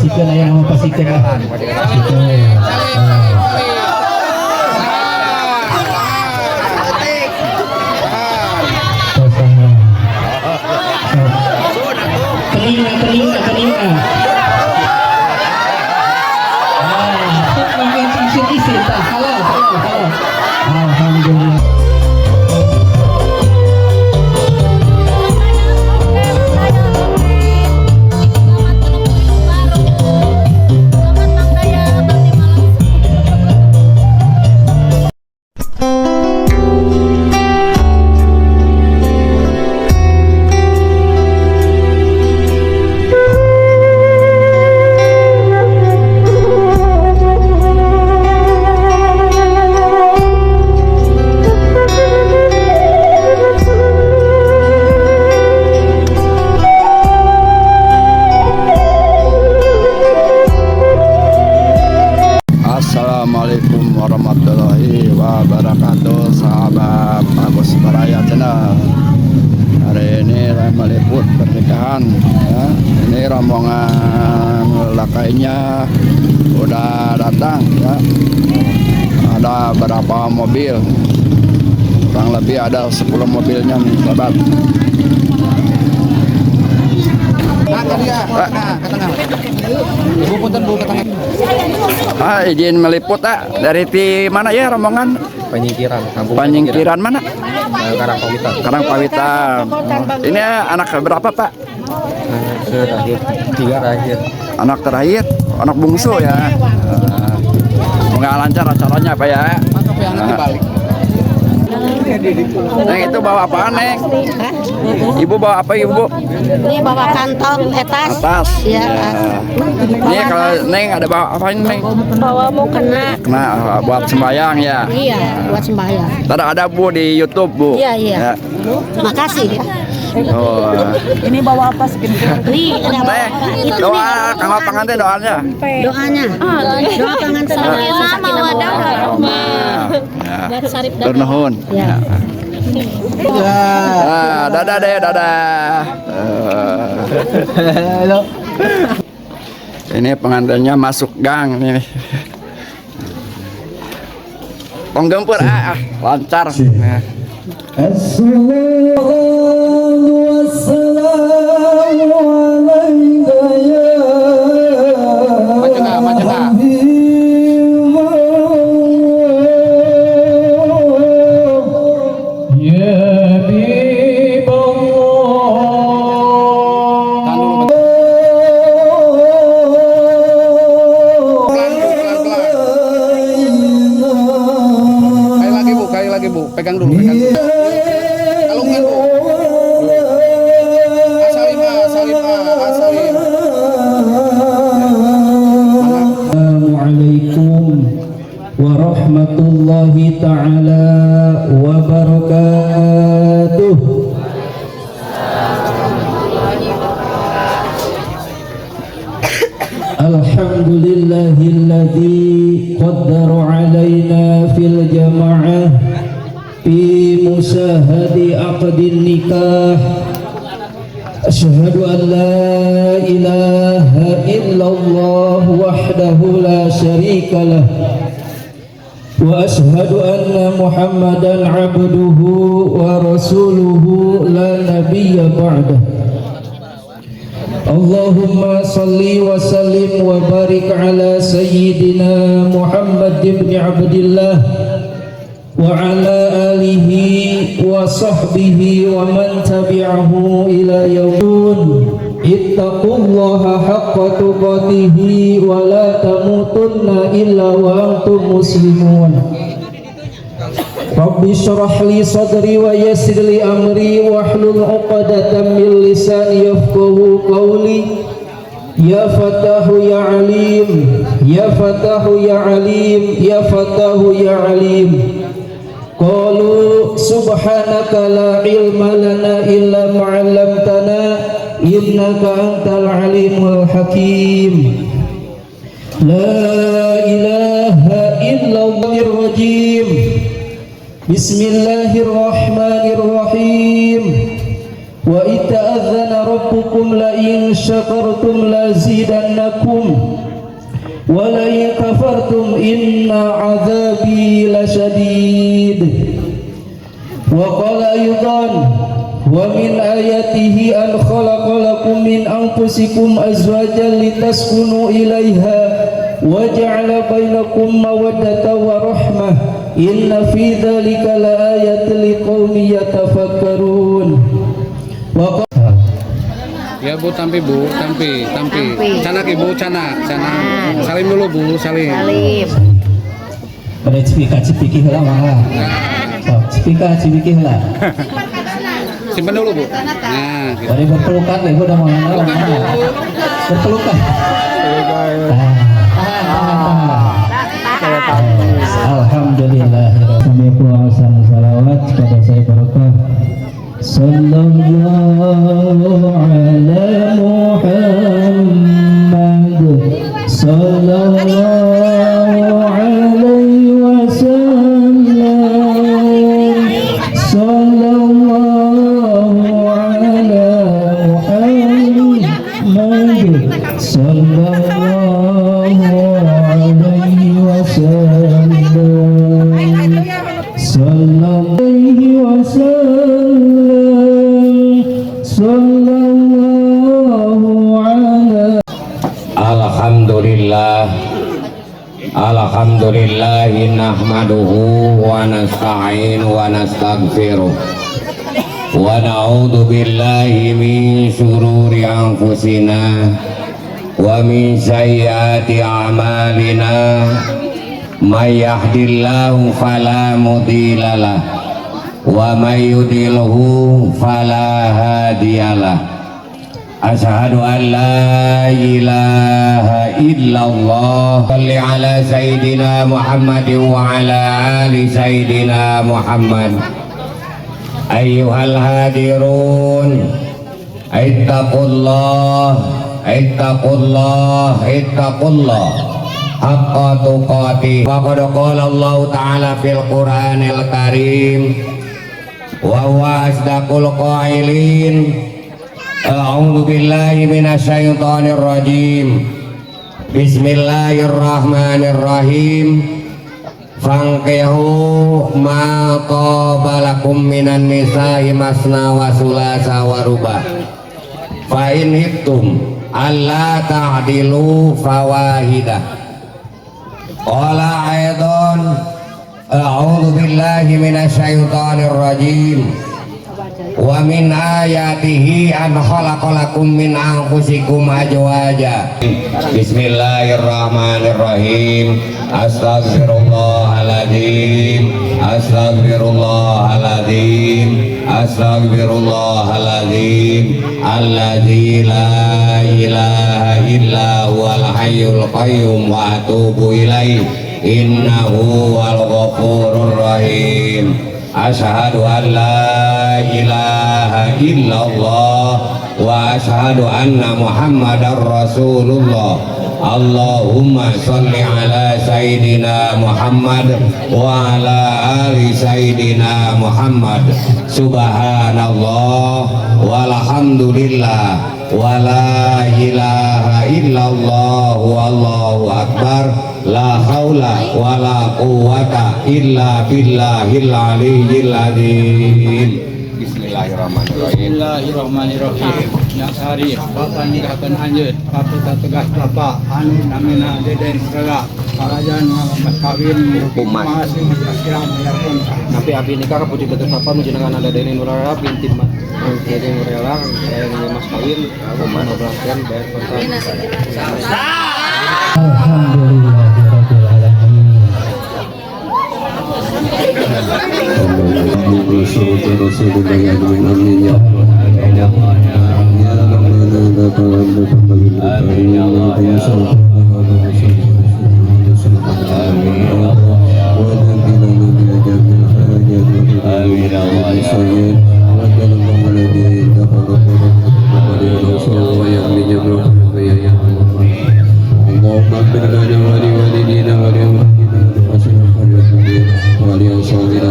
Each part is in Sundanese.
Pasikeun, aya nama pasikeun lah. Pasikeun. Tos, ah. Sok. Keningna, keningna, keningna. Ah, sok mangga isin isin tah, halal, halal, halal. Alhamdulillah. Selamat menempuh hidup baru. Selamat Mang Daya, nanti malam. Assalamualaikum warahmatullahi wabarakatuh, sahabat Agus Baraya Channel. Hari ini saya meliput pernikahan ya. Ini rombongan lakainya udah datang ya. Ada berapa mobil, kurang lebih ada 10 mobilnya nih, sahabat. Nah, ke dia, ke tengah, ke tengah. Ibu punten, Bu, ke tengah. Ah, izin meliput ah. Dari ti mana ya rombongan? Panyingkiran, kampung. Panyingkiran mana? Karangpawitan. Karangpawitan. Ini anak berapa, Pak? Anak terakhir, tiga terakhir. Anak terakhir, anak bungsu ya. Semoga lancar acaranya, Pak, ya. Mantap ya, nanti balik. Neng, itu bawa apaan, Neng? Ibu bawa apa, Ibu? Ini bawa kantong, tas. Tas. Iya, Ya. tas. Ini kalau Neng ada bawa apa ini, Neng? Bawa mukena. Kena buat sembahyang ya. Iya, buat sembahyang. Ntar ada, Bu, di YouTube, Bu. Iya. Ya. Makasih ya. Oh. Ini bawa apa segini? Nih, ada bawa Neng, apa? Itu doa nih. kanggo panganten doanya. Doanya. Doa panganten Sakinah, mawadah, warahmah. Ya. Buat Sarip Hatur nuhun. Ya. Ah, dadah deh, dadah. Ini pengantinnya masuk gang nih. Tong gempur ah, ah, lancar. Nah. الصلاة والسلام عليك يا Maju nggak, maju nggak? حبيب الله يا حبيب الله. Tahan dulu, pelan, Bu, pelan, pelan. Sekali lagi, Bu, sekali lagi, Bu. Pegang dulu, pegang dulu. Kalungkan, Bu. Asalim, ah, asalim, ah, asalim. Assalamualaikum warahmatullahi taala wabarakatuh. Alhamdulillahilladzi qaddara alaina fil jama'ah fi musahadi aqdin nikah. أشهد أن لا إله إلا الله وحده لا شريك له وأشهد أن محمدا عبده ورسوله لا نبي بعده. اللهم صل وسلم وبارك على سيدنا محمد بن عبد الله وعلى آله وصحبه ومن تبعه إلى يوم. اتقوا الله حق تقاته ولا تموتن إلا وأنتم مسلمون. رب اشرح لي صدري ويسر لي أمري واحلل عقدة من لساني يفقهوا قولي. يا فتاح يا عليم، يا فتاح يا عليم، يا فتاح يا عليم. قالوا سبحانك لا علم لنا إلا ما علمتنا إنك أنت العليم الحكيم. لا إله إلا الله الرجيم. بسم الله الرحمن الرحيم. وإذ تأذن ربكم لئن شكرتم. لأزيدنكم ولئن كفرتم إن عذابي لشديد. وقال أيضا ومن آياته أن خلق لكم من أنفسكم أزواجا لتسكنوا إليها وجعل بينكم مودة ورحمة إن في ذلك لآيات لقوم يتفكرون. وقال Ya Bu, tampi Bu, tampi, tampi. Candak Ibu, candak, candak. Salim dulu Bu, salim. Salim. Pada cipika cipiki heula mangga. Sok, cipika cipiki heula. Simpan dulu Bu. Nah, gitu. Bari berpelukan deh, udah mau mangga. Berpelukan. Tahan, tahan, tahan. Alhamdulillah. Kami puasa salawat kepada saya barokah. Sallallahu ala Muhammad sallallahu alaihi wasallam, sallallahu ala Muhammad sallallahu alaihi wasallam, sallallahu alaihi wasallam, sallallahu ala Alhamdulillah. Alhamdulillah nahmaduhu wa nasta'inu wa nastaghfiruh wa na'udzu billahi min syururi anfusina wa min sayyiati a'malina, may yahdihillahu fala mudhillalah wa may yudlilhu fala hadiyalah. Asyhadu an la ilaha illallah. Salli ala sayyidina Muhammadin wa ala ali sayyidina Muhammad. Ayyuhal hadirun, ittaqullah, ittaqullah, ittaqullah haqqa tuqatih. Wa qad qala Allah ta'ala fil Qur'anil Karim wa huwa asdaqul qailin. A'udzu billahi minasyaitonir rajim. Bismillahirrahmanirrahim. Fankihu ma thaba lakum minan nisa'i masna wa sulasa wa ruba. Fa in khiftum alla ta'dilu fawahidah. Qala aidan a'udzu billahi minasyaitonir rajim. Wa min ayatihi an khalaqalakum min anfusikum azwaja. Bismillahirrahmanirrahim. Astaghfirullahaladzim, astaghfirullahaladzim, astaghfirullahaladzim, alladzi la ilaha illa huwal hayyul qayyum wa atubu ilaih, innahu wal ghafurur rahim. Asyhadu an la ilaha illallah wa asyhadu anna Muhammadar Rasulullah. Allahumma sholli ala sayyidina Muhammad wa ala ali sayyidina Muhammad. Subhanallah walhamdulillah wa la ilaha illallah wallahu akbar, la haula wa la quwwata illa billahil aliyyil azim. Bismillahirrahmanirrahim. Bismillahirrahmanirrahim. Yang sehari bapak nikahkan anjeun bapak tegas bapak anu namina Deden Rela kalayan mas kawin Umat. Mas mas bayarkeun. Nampi abdi nikah ka putri tegas bapak nu jenengan Deden Nurela binti Deden Nurela kalayan mas kawin umat belangkean bayar kontan. Alhamdulillahirabbil alamin. Amin ya Allah. Amin ya Allah. Amin ya Allah. Amin ya Allah. اللهم اغفر لنا ولوالدينا ولأولادنا ولأصحابنا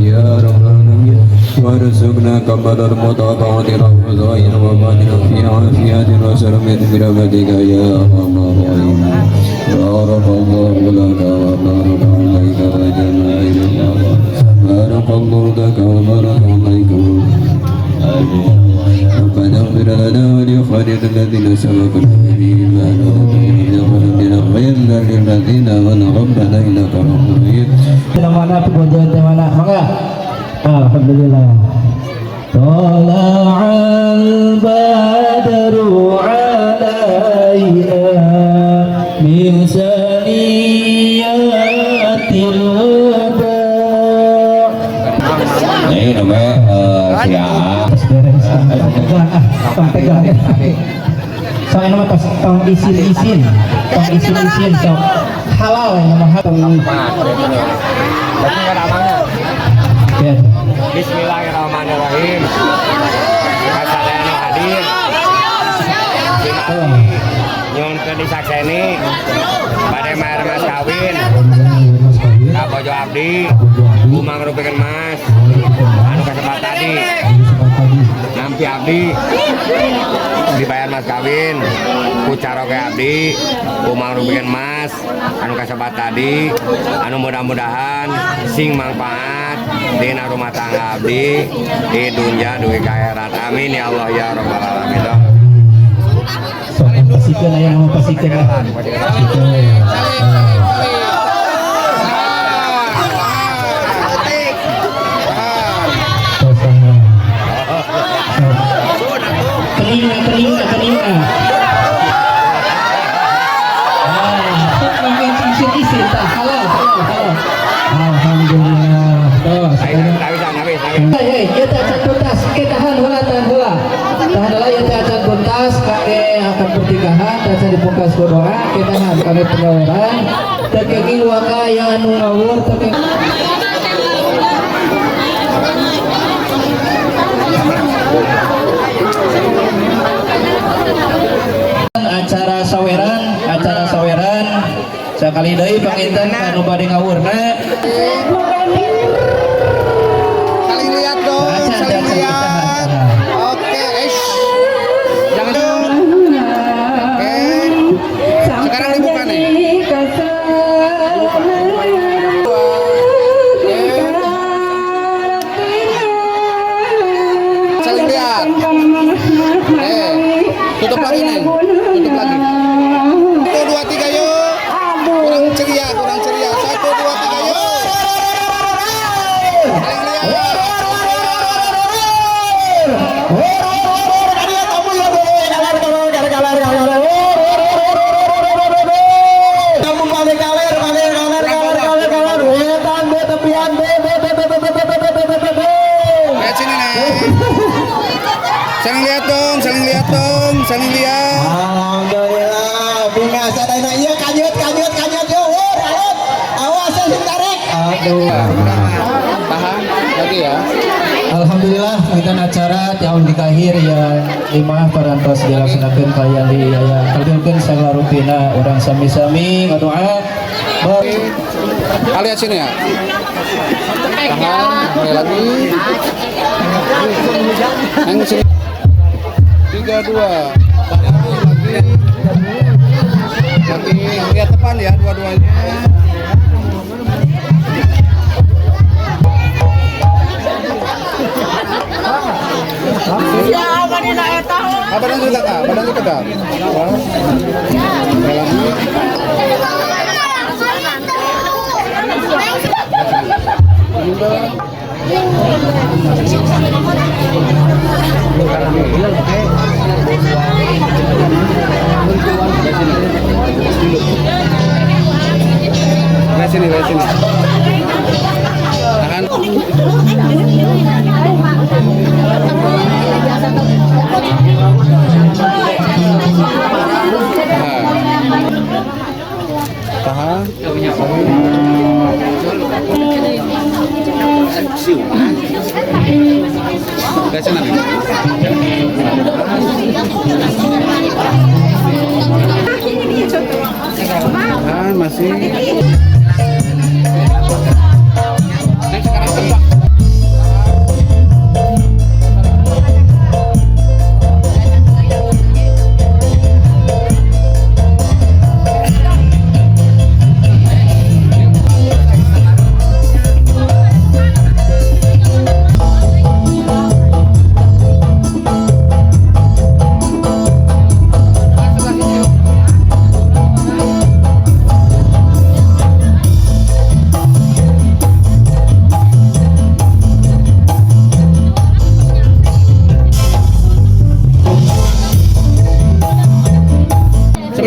يا رب العالمين، وارزقنا كمال المتابعة له ظاهرا وباطنا في عافية وسلامة برحمتك يا أرحم الراحمين. بارك الله لك وبارك عليك وجمع إليك بارك الله لك وبارك عليك. ربنا اغفر لنا ولإخواننا الذين سبقونا بالإيمان ولا تجعل في قلوبنا غلا للذين آمنوا ربنا إنك رؤوف رحيم. Mana pemujaan teh mana? Mangga. Alhamdulillah. Thala'al badru alaina min saniyatil wada'. Ini namanya si A. Beres. Tegang ah, tong tegang. Soalnya nama tos tong isin-isin, tong isin-isin sok halal ya nama tong. Ya. Bismillahirrahmanirrahim. Kasadayana hadir. Nyuhunkeun disakseni bade mayar mas kawin. Ka bojo abdi, kumangrupikeun mas anu kasebat tadi. Nampi abdi dibayar mas kawin ku caroge abdi kumangrupikeun mas anu kasebat tadi anu mudah-mudahan sing mangfaat dina rumah tangga abdi di dunya dugi ka akhirat. Amin ya Allah ya rabbal alamin. Sok pasikeun aya nama pasikeun lah. Pasikeun. Telinga, telinga, telinga. Ah, isin isin tak halal, halal, halal. Alhamdulillah. Tuh, sekarang. Hei, ya tak acan tuntas. Oke, tahan heula, tahan heula. Tahan heula ya tak acan tuntas kake akan pernikahan, tak acan dipungkas ku doa, oke tahan kami penyaweran. Teu kenging waka yang anu ngawur, teu kenging. Acara saweran, acara saweran sakali deui panginten anu bade ngawurna. Saling lihat dong, saling lihat. Oke, jangan. Oke. Sekarang dibuka nih. Saling lihat. Tutup lagi nih. Tutup lagi. 1 2 3 yuk. Kurang ceria, kurang ceria. 1 2 3 yuk. Saling lihat. Lihat sini nih. Saling lihat dong, saling lihat dong, saling lihat. Alhamdulillah, bunga sadayana ieu kanyut kanyut kanyut yo, wur alot. Awas sing tarik. Aduh. Tahan lagi ya. Alhamdulillah kita acara tahun dikahir ya lima parantos dilaksanakeun kalian di aya kalbikeun sagala rupina urang sami-sami ngadoa. Lihat sini ya. Tahan, oke lagi. Yang sini. 3 2. Lagi. Lagi lihat depan ya dua-duanya. Badan juga kak, badan juga kak. Lihat sini, lihat sini. Tahan. Tahan. Lihat sini nih. Tahan masih. Sekarang tebak.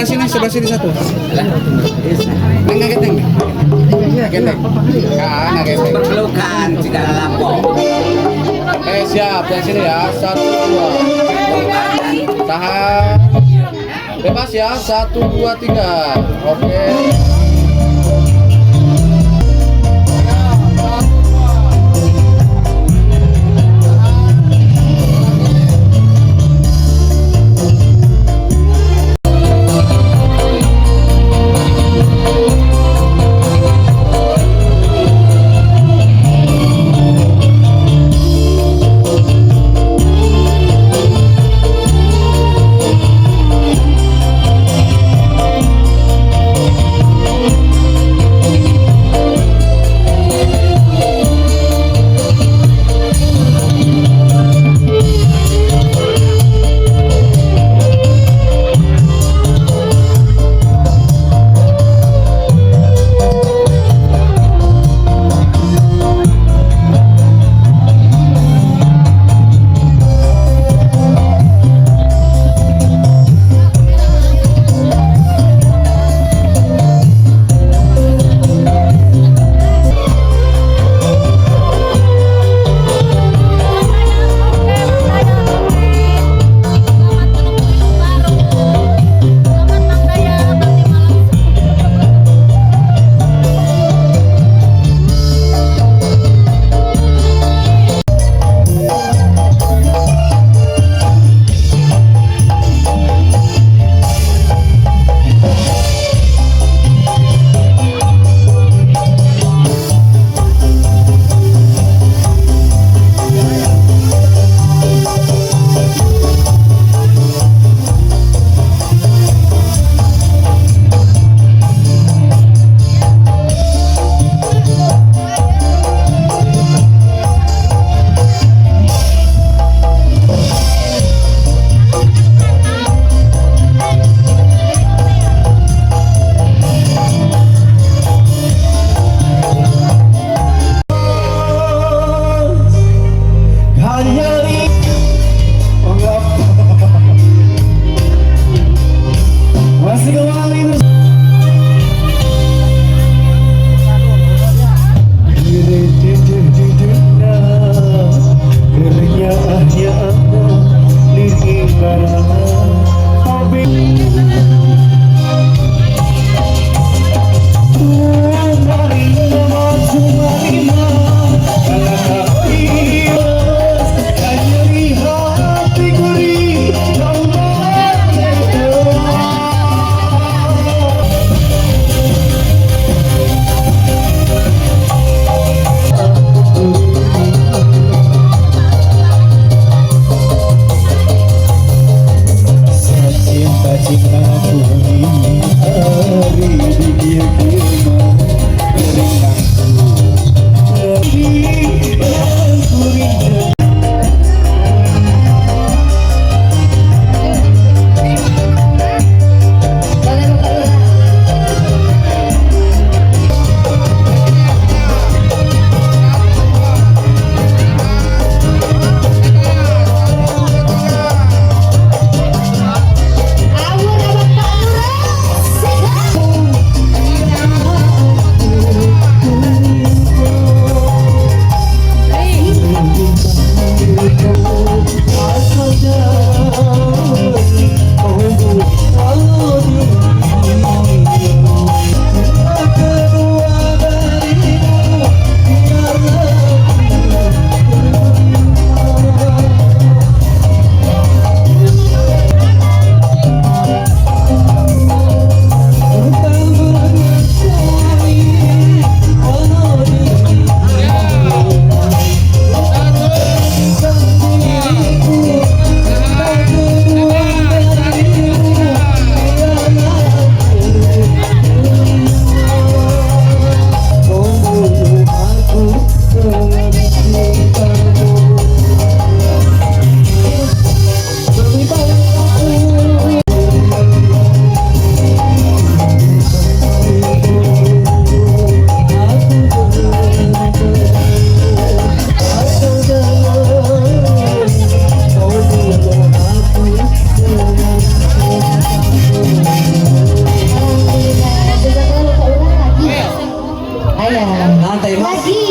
Sebelah sini, sebelah sini satu. Neng nggak genteng. Genteng. Nggak genteng. Berpelukan tidak lapor. Siap, yang sini ya. 1 2. Tahan. Bebas ya. 1 2 3. Oke.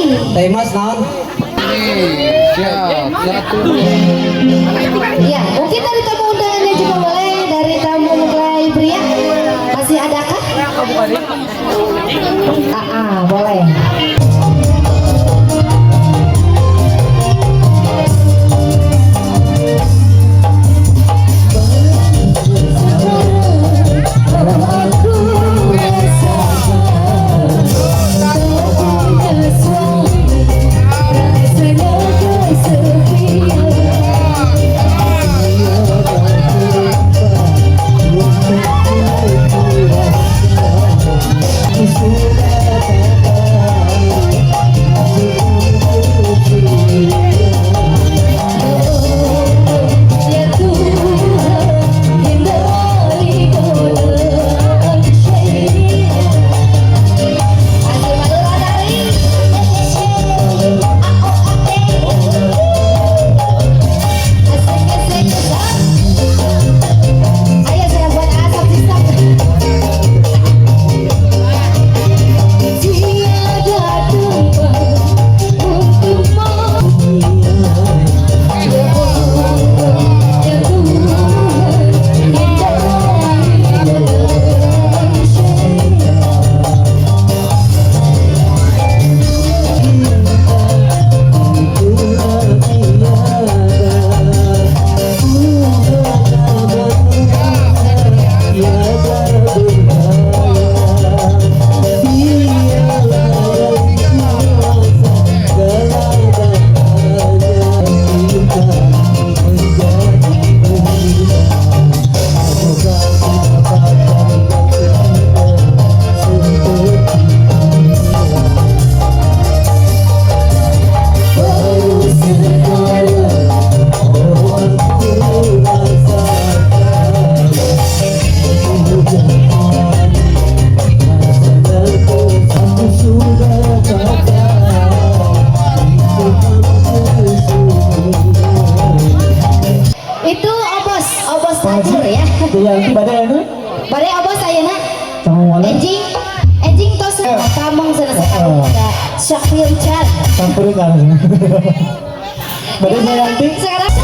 Teh Mas naon? Siap, satu. Ya, mungkin dari tamu undangannya juga boleh, dari tamu mempelai pria masih adakah? Ah, boleh. Itu obos, obos tabur ya. Yanti badai itu? Badai obos ayeuna. Enjing, enjing tos kamong sana sakamong Syakir Chan. Samperin kan. Badai Yanti. Sekarang